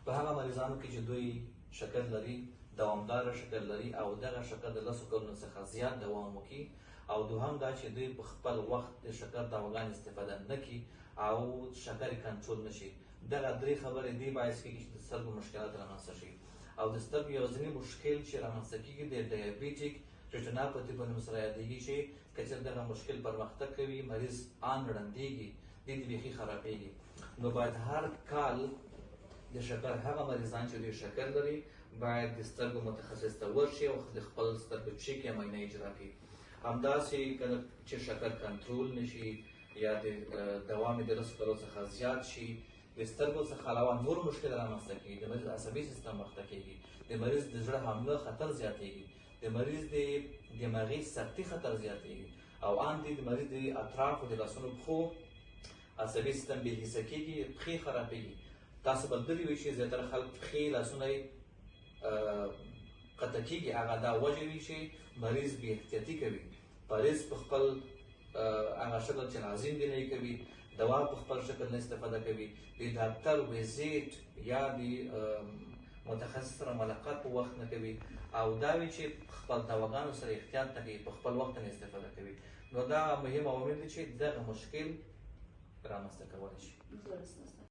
په هغه مریضانو کې چې دوی شکر لري، دوامداره شکر لري او دغه شکر د 10 کلونو څخه زیات دوام وکړي، او دوهم دا چې دوی په خپل وخت د شکر دواګان استفاده نه کړي او شکر کنټرول نشي، دغه درې خبرې دی باعث کیږي چې د سترګو مشکلات رامنځته شي. او د سترګو یوازینی مشکل چې رامنځته کیږي، د diabetic retinopathy په نوم سره یادېږي، چې که چېرې دغه مشکل پرمختګ کوي، مریض آن ړندېږي، دید بیخي خرابېږي. نو باید هر کال د شکر هغه مریضان چې دوی شکر لري، باید د سترګو متخصص ته ورشي او د خپل سترګو چک یا معاینه اجرا کړي. همداسې کله چې شکر کنټرول نشي یا د دوام د 10 کلو څخه زیات شي، د سترګو څخه علاوه نور مشکل رامنځته کیږي. د مریض عصبي سیستم اخته کیږي، د مریض د زړه حمله خطر زیاتیږي، د مریض د دماغي سکتې خطر زیاتیږي، او آن د مریض د اطرافو، د لاسونو، پښو عصبي سیستم بې حسه کیږي، پښې خرابېږي. تاسو به لیدلي وي چې زیاتره خلک پښې، لاسونه یې قطع کیږي. هغه دا وجه وي چې مریض بې احتیاطي کوي، پرهیز په خپل هغه شکل چې لازم دی نه کوي، دوا په خپل شکل نه استفاده کوي، د ډاکټر ویزیټ یا د متخصص سره ملاقات په وخت نه کوي، او دا وی چې خپل دواګانو سره احتیاط نه کوي، په خپل وخت نه استفاده کوي. نو دا مهم عوامل دي چې دغه مشکل رامنځته کولی شي. درست است.